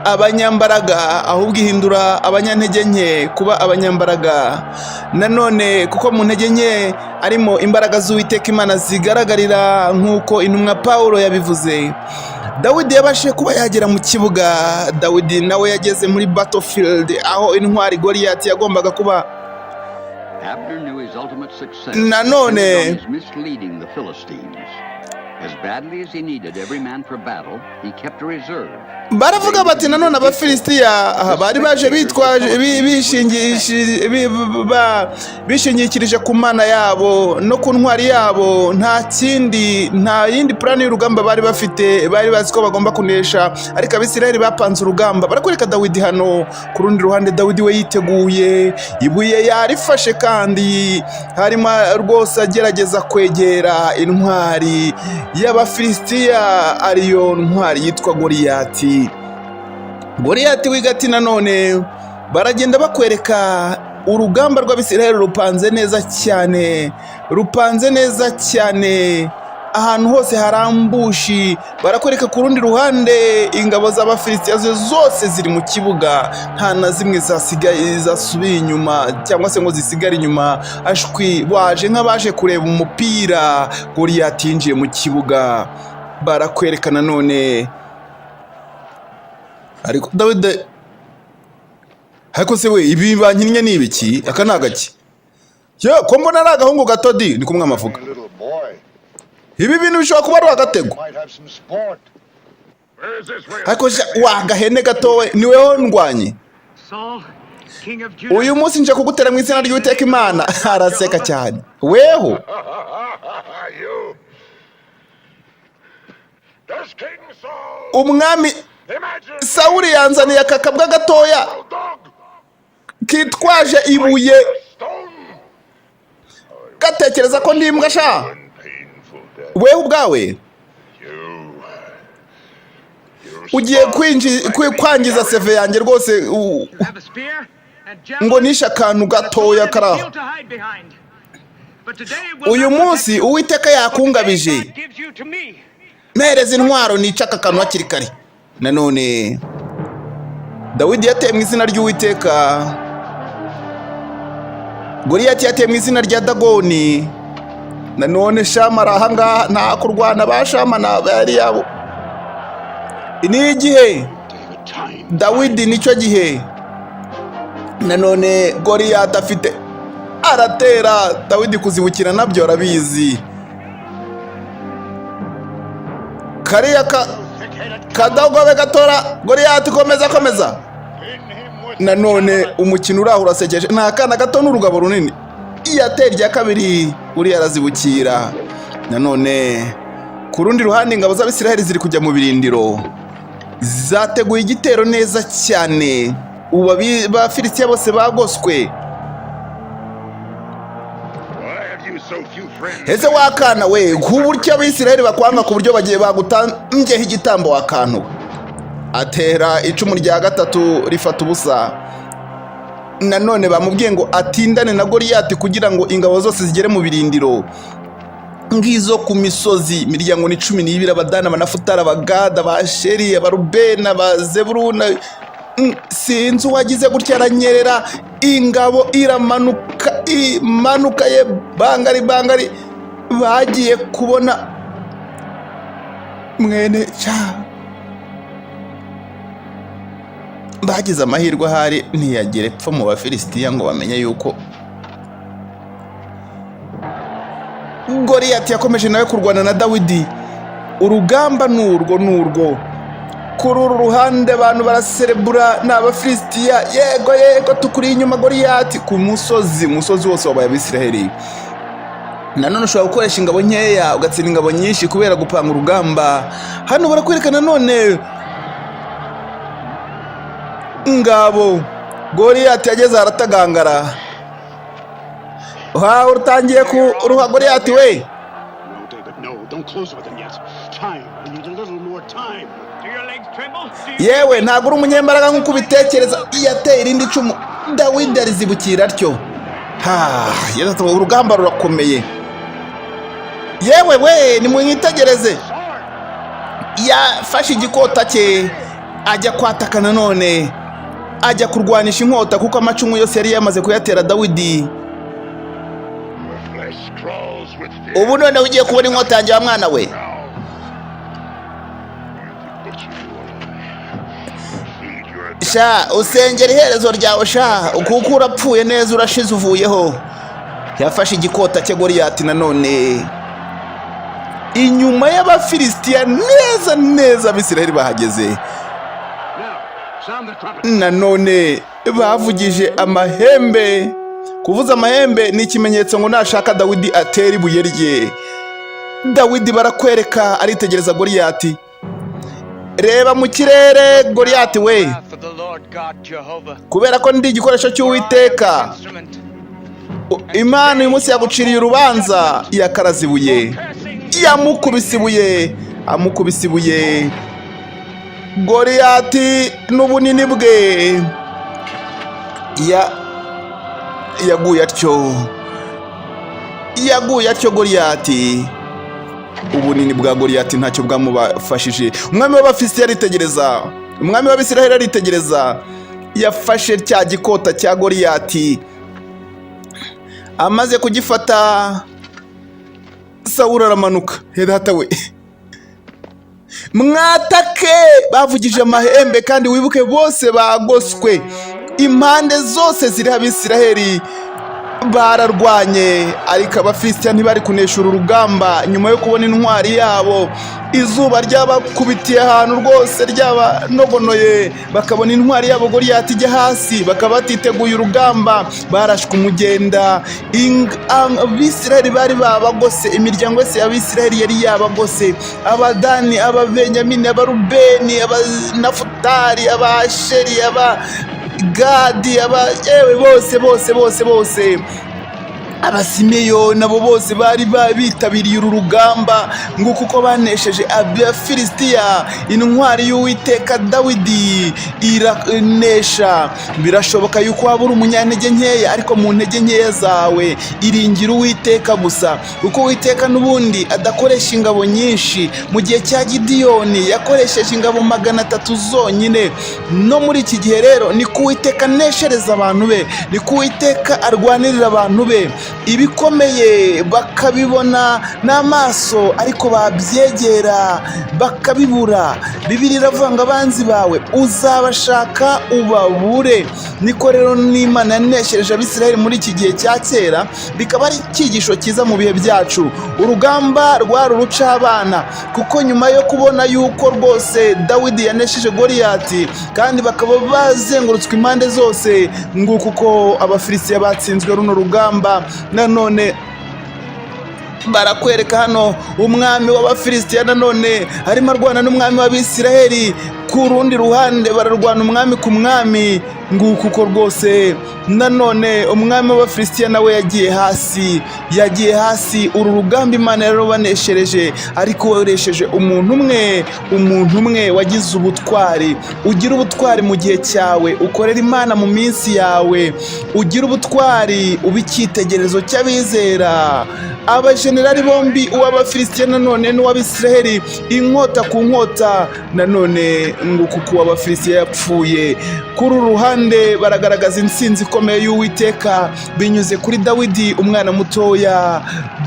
abanyambaraga, ahubwo ihindura abanyantege nke kuba abanyambaraga. Nanone kuko mu ntege nke arimo imbaraga z'Uwiteka Imana zigaragarira, nk'uko intumwa Pawulo yabivuze. Dawidi yabashije kuba yagera mu kibuga. Dawidi nawe yageze muri battlefield, aho intwari Goliyati yagombaga kuba. Abner knew his ultimate success Nanone depended on his misleading the Philistines. As badly as he needed every man for battle, he kept a reserve. Baravuga bati nanone Abafilisitiya aha, bari baje bitwaje bishingikirije ku Mana yabo no ku ntwari yabo. Nta kindi, nta yindi plan y'urugamba bari bafite. Bari bazi ko bagomba kunesha, ariko Abisirayeli bapanze urugamba. Barakwereka Dawidi hano ku rundi ruhande. Dawidi we yiteguye, ibuye yarifashe, kandi harimo rwose agerageza kwegera intwari y'Abafilisitiya, ariyo ntwari yitwa Goliyati, Goliyati w'Igati. Nanone baragenda bakwereka urugamba rw'Abisirayeli rupanze neza cyane, rupanze neza cyane, ahantu hose hari ambush. Barakwereka ku rundi ruhande ingabo z'Abafilisitiya zo zose ziri mu kibuga, nta na zimwe zasigaye zasubiye inyuma cyangwa se ngo zisigare inyuma. Ashwi, baje nk'abaje kureba umupira. Goliyati yinjiye mu kibuga, barakwereka nanone. Ariko Dawidi, ariko se we, ibi bankinnye ni ibiki? Aka ni agaki? Yo ko mbona ari agahungu gato di, ni kumwe amavuga. Little boy Ibi bintu bishobora kuba ari agatego. might have some sport. Where is this real Ariko sha, wa gahene gato we, niweho ndwanye. Saul, king of Judah. Uyu munsi nje kugutera mu izina ry'Uwiteka Imana. Araseka cyane weho. You. Does King Saul Umwami imagine Sawuli yanzaniye aka kabwa gatoya a dog kitwaje ibuye, stone? gatekereza ko ndi imbwa sha. And painful death. Wewe ubwawe You. You ugiye kwangiza CV yanjye rwose You have a spear and ngo nishe akantu gatoya kari aho. Uyu munsi Uwiteka yakungabije. Mpereza intwaro nica aka kantu hakiri kare. Nanone Dawidi yateye mu izina ry'Uwiteka, Goliyati yateye mu izina rya Dagoni. Nanone Shama ari ahangaha, nta kurwana ba Shama na bari yabo. Ni igihe Dawidi, nicyo gihe. Nanone Goliyati afite aratera, Dawidi kuzibukira nabyo arabizi. Kariya ka kadogobe gatora Goliyati, komeza, komeza. Nanone umukino uraho urasekeje, ni akana gato n'urugabo runini. Iyo atera irya kabiri, uriya arazibukira. Nanone ku rundi ruhande ingabo z'Abisiraheli ziri kujya mu birindiro, zateguye igitero neza cyane. Ubu Abafilisitiya bose bagoswe. Why have you so few friends? Ese wakana we, ku buryo Abisiraheli bakwanga, ku buryo bagiye bagutambyeho igitambo wakantu we? Atera icumu rya gatatu, rifata ubusa. Nanone bamubwiye ngo atindane na Goliyati kugira ngo ingabo zose zigere mu birindiro ngizo ku misozi. Imiryango ni 12: Abadani, Abanafutari, Abagada, Abasheri, Abarubena, Abazeburuna. Sinzi uwagize gutya aranyerera, ingabo iramanuka, imanuka ye bangari bangari. Bagiye kubona mwene cya bagize amahirwe ahari ntiyagera epfo mu Bafilisitiya ngo bamenye yuko Goliyati yakomeje nawe kurwana na Dawidi. Urugamba ni urwo, ni urwo. Kuri uru ruhande abantu baraserebura, ni Abafilisitiya: "Yego, yego, tukuri inyuma Goliyati." Ku musozi, umusozi wose wabaye Abisiraheli. Nanone ushobora gukoresha ingabo nkeya ugatsinda ingabo nyinshi kubera gupanga urugamba. Hano barakwereka nanone ngabo Goliyati yageze aratagangara. Ha, utangiye kuruha Goliyati we. No, David, no. Don't close with him yet. Time. We need a little more time. Do your legs tremble? Do you Yewe, ntabwo uri umunyembaraga nk'uko ubitekereza. Yateye irindi cumu, Dawidi arizibukira atyo. Ha, urugamba rurakomeye. Yewe we, nimwitegereze, yafashe igikota cye ajya kwataka. Nanone ajya kurwanisha inkota, kuko amacumu yose yari yamaze kuyatera Dawidi. Your flesh crawls with fear. Ubu noneho ugiye kubona inkota yanjye wa mwana we. Now, with Sha, usengera iherezo ryawe sha, kuko urapfuye neza, urashize, uvuyeho. Yafashe igikota cye Goriyati nanone inyuma y'Abafilisitiya neza neza. Abisiraheli bahageze. Now, sound the trumpet. Nanone bavugije amahembe. Kuvuza amahembe ni ikimenyetso ngo nashaka Dawidi atera ibuye rye. Dawidi barakwereka aritegereza Goriyati. Reba mu kirere, Goriyati we. Wrath of the Lord God Jehovah. Kubera ko ndi igikoresho cy'Uwiteka. Instrument. Imana uyu munsi yaguciriye urubanza. Yakaraze ibuye, yamukubise ibuye, amukubise ibuye. Goriyati n'ubunini bwe yaguye atyo, yaguye atyo Goriyati. Ubunini bwa Goriyati ntacyo bwamubafashije. Umwami w'Abafilisitiya aritegereza, umwami w'Abisiraheli aritegereza. Yafashe cya gikota cya Goriyati. Amaze kugifata, Sawuli aramanuka. Data we, mwatake! Bavugije amahembe, kandi wibuke bose bagoswe impande zose ziriho. Abisiraheli bararwanye, ariko Abafilisitiya ntibari kunesha uru rugamba. Nyuma yo kubona intwari yabo, izuba ryabakubitiye ahantu rwose ryabanogonoye, bakabona intwari yabo Goriyati ijya hasi, bakaba batiteguye urugamba, barashwe umugenda. Abisiraheli bari babagose, imiryango yose y'Abisiraheli yari yabagose: Abadani, Ababenyamini, Abarubeni, Abanafutali, Abasheri, Abagadi, aba yewe bose bose bose bose, Abasimeyoni, nabo bose bari bitabiriye uru rugamba. Nguko uko banesheje Abafilisitiya. Intwari y'Uwiteka Dawidi iranesha. Birashoboka yuko waba uri umunyantege nkeya, ariko mu ntege nkeya zawe iringira Uwiteka gusa, kuko Uwiteka n'ubundi adakoresha ingabo nyinshi. Mu gihe cya Gidiyoni yakoresheje ingabo 300 zonyine. No muri iki gihe rero niko Uwiteka aneshereza abantu be, niko Uwiteka arwanirira abantu be. Ibikomeye bakabibona n'amaso, ariko babyegera bakabibura. Bibiliya iravuga ngo abanzi bawe uzabashaka ubabure. Niko rero n'Imana yaneshereje Abisiraheli muri iki gihe cya kera, bikaba ari icyigisho cyiza mu bihe byacu. Urugamba rwari urucabana, kuko nyuma yo kubona yuko rwose Dawidi yanesheje Goriyati kandi bakaba bazengurutswe impande zose, nguko uko Abafilisitiya batsinzwe runo rugamba. Nanone barakwereka hano umwami w'Abafilisitiya nanone arimo arwana n'umwami w'Abisiraheli ku rundi ruhande, bararwana umwami ku mwami. Nguko uko rwose nanone umwami w'Abafilisitiya nawe yagiye hasi, yagiye hasi. Uru rugamba Imana yarubaneshereje, ariko woresheje umuntu umwe, umuntu umwe wagize ubutwari. Ugira ubutwari mu gihe cyawe, ukorera Imana mu minsi yawe, ugira ubutwari, uba icyitegererezo cy'abizera. Abajenerali bombi, uw'Abafilisitiya nanone n'uw'Abisiraheli, inkota ku nkota nanone. Nguko uko uw'Abafilisitiya yapfuye. Kuri uru ruhande baragaragaza intsinzi ikomeye y'Uwiteka binyuze kuri Dawidi, umwana mutoya,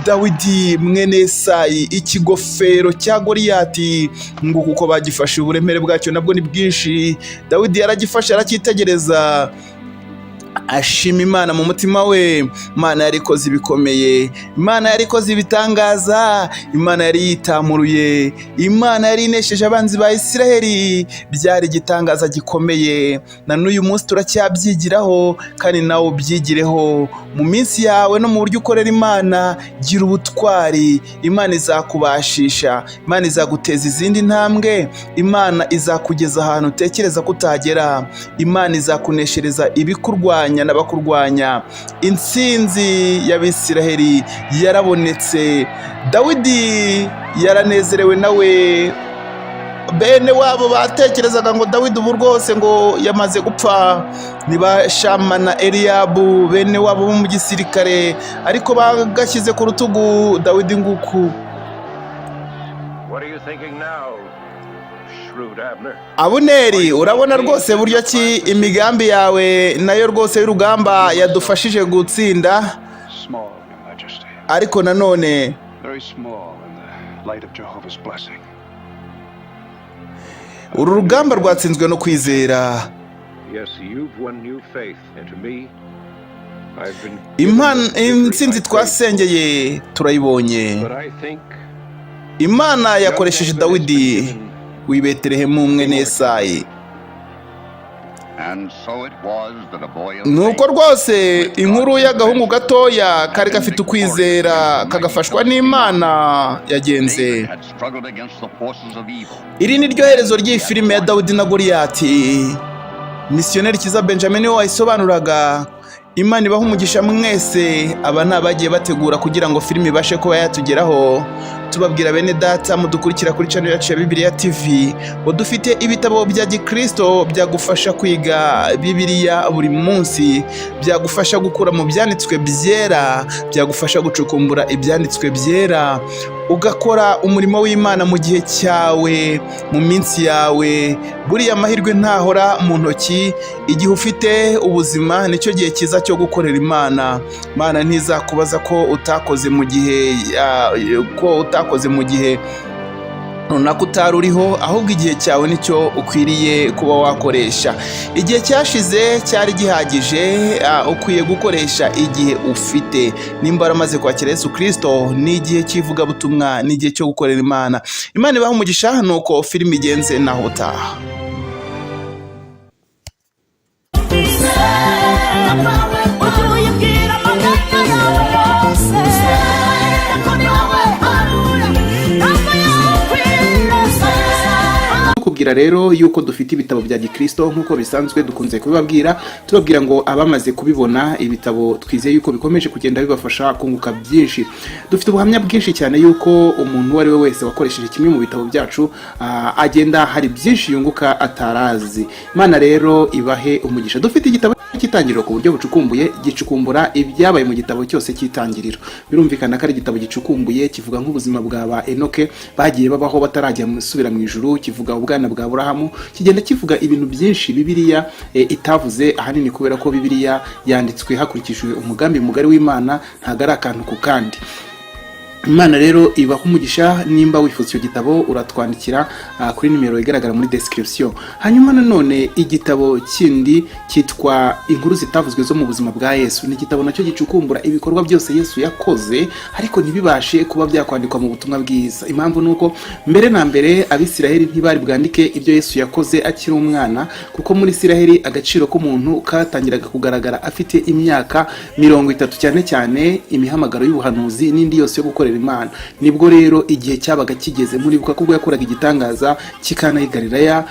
Dawidi mwene Yesayi. Ikigofero cya Goriyati, nguko uko bagifashe. Uburemere bwacyo nabwo ni bwinshi. Dawidi yaragifashe, aracyitegereza, ashima Imana mu mutima we. Imana yari ikoze ibikomeye, Imana yari ikoze ibitangaza, Imana yari yitamuruye, Imana yari inesheje abanzi ba Isiraheli. Byari igitangaza gikomeye, na n'uyu munsi turacyabyigiraho, kandi nawe ubyigireho mu minsi yawe no mu buryo ukorera Imana. Gira ubutwari, Imana izakubashisha, Imana izaguteza izindi ntambwe, Imana izakugeza ahantu utekereza ko utagera, Imana izakuneshereza ibikurwanya n'abakurwanya. Intsinzi y'Abisiraheli yarabonetse. Dawidi yaranezerewe nawe. Bene wabo batekerezaga ngo Dawidi ubu rwose ngo yamaze gupfa, niba Shama na Eliyabu, bene wabo bo mu gisirikare, ariko bagashyize ku rutugu Dawidi. Nguku. What are you thinking now, shrewd Abner? Abuneri, urabona rwose buryo ki imigambi yawe nayo rwose y'urugamba yadufashije gutsinda. Small, Your Majesty. Ariko nanone Very small in the light of Jehovah's blessing. uru rugamba rwatsinzwe no kwizera. Yes, you've won new faith, and to me, I've been Imana given the victory intsinzi I prayed for. twasengeye turayibonye. But I think Imana young yakoresheje Abner has been Dawidi given w'i Betelehemu mwene Yesayi. And so it was that a boy of Nuko faith rwose inkuru y'agahungu gatoya kari gafite ukwizera kagafashwa n'Imana yagenze. David had struggled against the forces of evil. Iri ni ryo herezo ry'iyi filime ya Dawidi na Goliyati. Misiyoneri Kiza Benjamin we wayisobanuraga. Imana ibaha umugisha mwese. Aba ni abagiye bategura kugira ngo filime ibashe kuba yatugeraho. Tubabwira, bene data mudukurikira kuri channel yacu ya Bibiliya TV, ngo dufite ibitabo bya gikristo byagufasha kwiga Bibiliya buri munsi, byagufasha gukura mu byanditswe byera, byagufasha gucukumbura ibyanditswe byera, ugakora umurimo w'Imana mu gihe cyawe, mu minsi yawe. Buriya amahirwe ntahora mu ntoki. Igihe ufite ubuzima nicyo gihe cyiza cyo gukorera Imana. Imana ntizakubaza ko utakoze mu gihe ko utakoze mu gihe runaka utari uriho, ahubwo igihe cyawe nicyo ukwiriye kuba wakoresha. Igihe cyashize cyari gihagije. Ukwiye gukoresha igihe ufite. Nimba waramaze kwakira Yesu Kirisito, ni igihe cy'ivugabutumwa, ni igihe cyo gukorera Imana. Imana ibaha umugisha. Nuko filime igenze, naho utaha. Ujye uyibwira amaganya yawe yose ko ni wowe ntabwo yakwirasa. Tukubwira rero yuko dufite ibitabo bya gikristo nk'uko bisanzwe dukunze kubibabwira, tubabwira ngo abamaze kubibona ibitabo twizeye yuko bikomeje kugenda bibafasha kunguka byinshi. Dufite ubuhamya bwinshi cyane yuko umuntu uwo ari we wese wakoresheje kimwe mu bitabo byacu agenda hari byinshi yunguka atarazi. Imana rero ibahe umugisha. Dufite igitabo cy'Itangiriro ku buryo bucukumbuye, gicukumbura ibyabaye mu gitabo cyose cy'Itangiriro. Birumvikana ko ari igitabo gicukumbuye, kivuga nk'ubuzima bwa ba Enoke bagiye babaho batarajya subira mu ijuru, kivuga ubwana bwa Aburahamu, kigenda kivuga ibintu byinshi Bibiliya itavuze, ahanini kubera ko Bibiliya yanditswe hakurikijwe umugambi mugari w'Imana, ntabwo ari akantu ku kandi. Imana rero ibaha umugisha. Nimba wifuza icyo gitabo, uratwandikira kuri nimero igaragara muri description. Hanyuma nanone igitabo kindi cyitwa Inkuru zitavuzwe zo mu buzima bwa Yesu. Ni igitabo nacyo gicukumbura ibikorwa byose Yesu yakoze ariko ntibibashe kuba byakwandikwa mu butumwa bwiza. Impamvu ni uko mbere na mbere Abisiraheli ntibari bwandike ibyo Yesu yakoze akiri umwana, kuko muri Isiraheli agaciro k'umuntu katangiraga kugaragara afite imyaka 30, cyane cyane imihamagaro y'ubuhanuzi n'indi yose yo gukorera Imana. Nibwo rero igihe cyabaga kigeze. Muribuka ko ubwo yakoraga igitangaza cy'i Kana y'i Galilaya,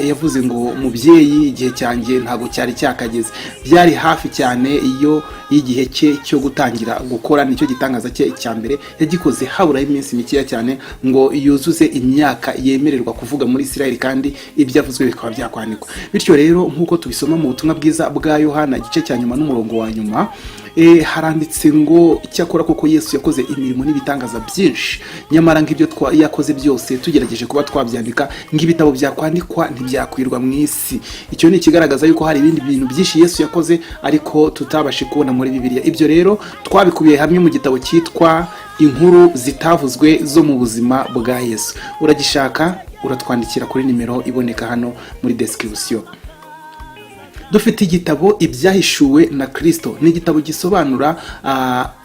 yavuze ngo: "Mubyeyi, igihe cyanjye ntabwo cyari cyakageze." Byari hafi cyane iyo y'igihe cye cyo gutangira gukora. Nicyo gitangaza cye cya mbere yagikoze haburaho iminsi mikeya cyane ngo yuzuze imyaka yemererwa kuvuga muri Israel, kandi ibyo avuzwe bikaba byakwandikwa. Bityo rero, nk'uko tubisoma mu butumwa bwiza bwa Yohana, igice cya nyuma n'umurongo wa nyuma, haranditse ngo: "Icyakora koko Yesu yakoze imirimo n'ibitangaza byinshi, nyamara ng'ibyo yakoze byose tugerageje kuba twabyandika, ng'ibitabo byakwandikwa ntibyakwirwa mu isi." Icyo ni ikigaragaza yuko hari ibindi bintu byinshi Yesu yakoze ariko tutabashe kubona muri Bibiliya. Ibyo rero twabikubiye hamwe mu gitabo cyitwa Inkuru zitavuzwe zo mu buzima bwa Yesu. Uragishaka, uratwandikira kuri nimero iboneka hano muri description. Dufite igitabo Ibyahishuwe na Kirisito. Ni igitabo gisobanura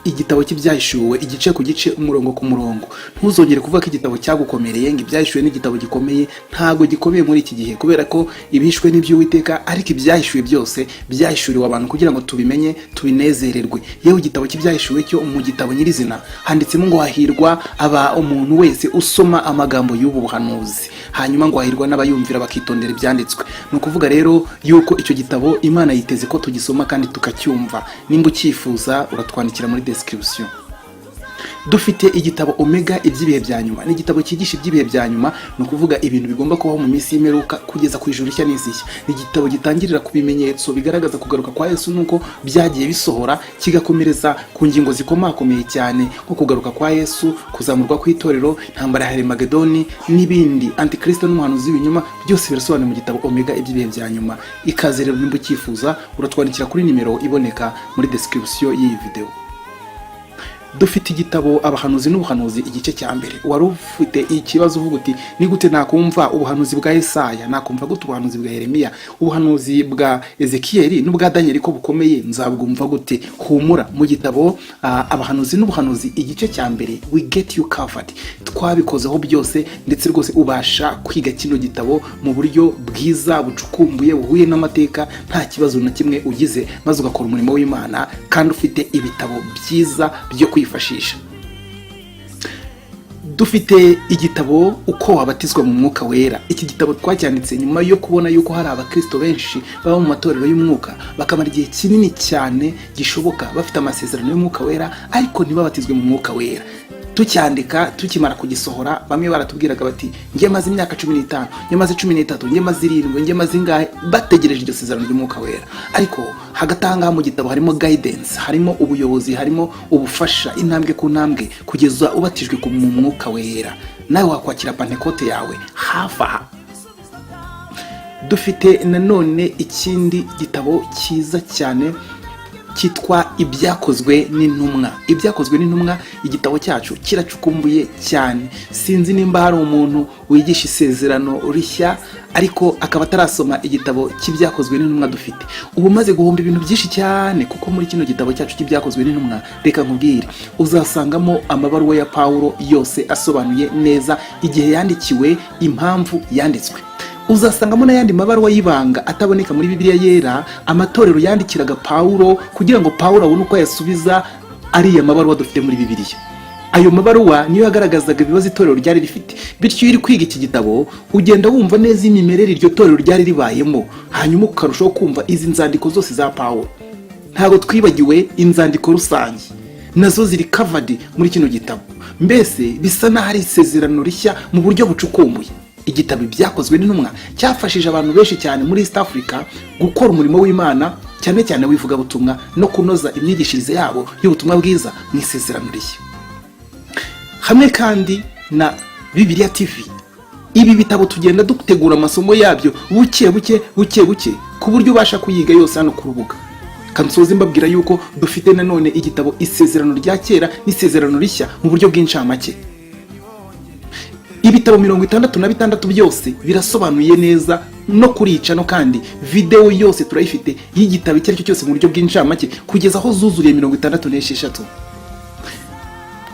igitabo cy'Ibyahishuwe igice ku gice, umurongo ku murongo. Ntuzongere kuvuga ko igitabo cyagukomereye, ngo Ibyahishuwe n'igitabo gikomeye. Ntabwo gikomeye muri iki gihe, kubera ko ibihishwe n'iby'Uwiteka, ariko ibyahishuwe byose byahishuriwe abantu kugira ngo tubimenye, tubinezererwe. Yewe, igitabo cy'Ibyahishuwe cyo mu gitabo nyirizina handitsemo ngo: "Hahirwa aba umuntu wese usoma amagambo y'ubu buhanuzi," hanyuma ngo: "Hahirwa n'abayumvira bakitondera ibyanditswe." Ni ukuvuga rero yuko icyo gitabo Imana yiteze ko tugisoma kandi tukacyumva. Nimba ucyifuza, uratwandikira muri description. Dufite igitabo Omega iby'ibihe bya nyuma. Ni igitabo cyigisha iby'ibihe bya nyuma, ni ukuvuga ibintu bigomba kubaho mu minsi y'imperuka kugeza ku ijuru rishya n'isi nshya. Ni igitabo gitangirira ku bimenyetso bigaragaza kugaruka kwa Yesu nuko byagiye bisohora, kigakomereza ku ngingo zikomakomeye cyane nko kugaruka kwa Yesu, kuzamurwa kw'itorero, intambara ya Harimagedoni n'ibindi, Antikristo n'umuhanuzi w'ibinyoma. Byose birasobanuye mu gitabo Omega iby'ibihe bya nyuma. Ikaze rero, nimba ucyifuza uratwandikira kuri nimero iboneka muri description y'iyi video. Dufite igitabo Abahanuzi n'Ubuhanuzi igice cya mbere. Wari ufite ikibazo uvuga uti: "Ni gute nakumva ubuhanuzi bwa Yesaya? Nakumva gute ubuhanuzi bwa Yeremiya, ubuhanuzi bwa Ezekiyeli n'ubwa Daniel ko bukomeye? Nzabwumva gute?" Humura, mu gitabo Abahanuzi n'Ubuhanuzi igice cya mbere, we get you covered. Twabikozeho byose, ndetse rwose ubasha kwiga kino gitabo mu buryo bwiza, bucukumbuye, buhuye n'amateka, nta kibazo na kimwe ugize, maze ugakora umurimo w'Imana kandi ufite ibitabo byiza byo kwifashisha. Dufite igitabo Uko Wabatizwa mu Mwuka Wera. Iki gitabo twacyanditse nyuma yo kubona yuko hari abakristo benshi baba mu matorero y'umwuka, bakamara igihe kinini cyane gishoboka bafite amasezerano y'Umwuka Wera, ariko ntibabatizwe mu Mwuka Wera. Tucyandika, tukimara kugisohora, bamwe baratubwiraga bati: "Njye maze imyaka 15, njye maze 13, njye maze 7, njye maze ingahe," bategereje iryo sezerano ry'Umwuka Wera. Ariko hagati aha ngaha mu gitabo harimo guidance, harimo ubuyobozi, harimo ubufasha, intambwe ku ntambwe, kugeza ubatijwe mu Mwuka Wera, nawe wakwakira Pantekote yawe hafi aha. Dufite nanone ikindi gitabo cyiza cyane cyitwa Ibyakozwe n'Intumwa. Ibyakozwe n'Intumwa, igitabo cyacu kiracukumbuye cyane. Sinzi nimba hari umuntu wigisha Isezerano Rishya ariko akaba atarasoma igitabo cy'Ibyakozwe n'Intumwa dufite. Ubu umaze guhomba ibintu byinshi cyane, kuko muri kino gitabo cyacu cy'Ibyakozwe n'Intumwa, reka nkubwire, uzasangamo amabaruwa ya Pawulo yose asobanuye neza igihe yandikiwe, impamvu yanditswe. Uzasangamo n'ayandi mabaruwa y'ibanga ataboneka muri Bibiliya Yera, amatorero yandikiraga Pawulo kugira ngo Pawulo abone uko ayasubiza ariya mabaruwa dufite muri Bibiliya. Ayo mabaruwa niyo yagaragazaga ibibazo itorero ryari rifite. Bityo iyo uri kwiga iki gitabo, ugenda wumva neza imimerere iryo torero ryari ribayemo, hanyuma ukarushaho kumva izi nzandiko zose za Pawulo. Ntabwo twibagiwe inzandiko rusange, nazo ziri covered muri kino gitabo. Mbese bisa n'aho ari Isezerano Rishya mu buryo bucukumbuye. Igitabo Ibyakozwe n'Intumwa cyafashije abantu benshi cyane muri East Africa gukora umurimo w'Imana, cyane cyane w'ivugabutumwa, no kunoza imyigishirize yabo y'ubutumwa bwiza mu Isezerano Rishya. Hamwe kandi na Bibiliya TV, ibi bitabo tugenda dutegura amasomo yabyo buke buke, buke buke, ku buryo ubasha kuyiga yose hano ku rubuga. Kansoze mbabwira yuko dufite nanone igitabo Isezerano rya Kera n'Isezerano Rishya mu buryo bw'incamake. Ibitabo 66 byose birasobanuye neza no kurica no kandi videwo yose turayifite y'igitabo icyo ari cyo cyose mu buryo bw'incamake, kugeza aho zuzuriye 66.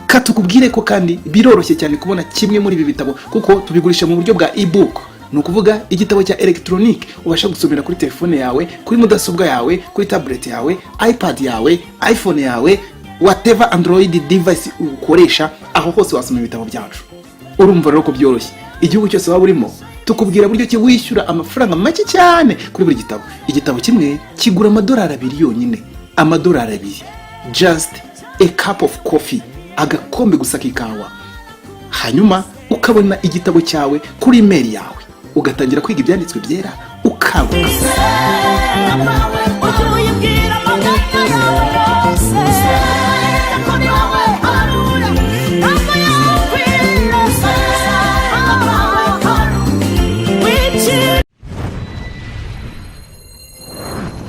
Katukubwire ko kandi biroroshye cyane kubona kimwe muri ibi bitabo, kuko tubigurisha mu buryo bwa ebook, ni ukuvuga igitabo cya elegitoronike ubasha gusomera kuri telefone yawe, kuri mudasobwa yawe, kuri tablet yawe, iPad yawe, iPhone yawe, whatever Android device ukoresha, aho hose wasoma ibitabo byacu. Urumva rero ko byoroshye. Igihugu cyose waba urimo, tukubwira buryo ki wishyura amafaranga make cyane kuri buri gitabo. Igitabo kimwe kigura amadolari 2 yonyine, amadolari 2, just a cup of coffee, agakombe gusa k'ikawa, hanyuma ukabona igitabo cyawe kuri email yawe, ugatangira kwiga Ibyanditswe Byera ukanguka. Gusenga kwawe.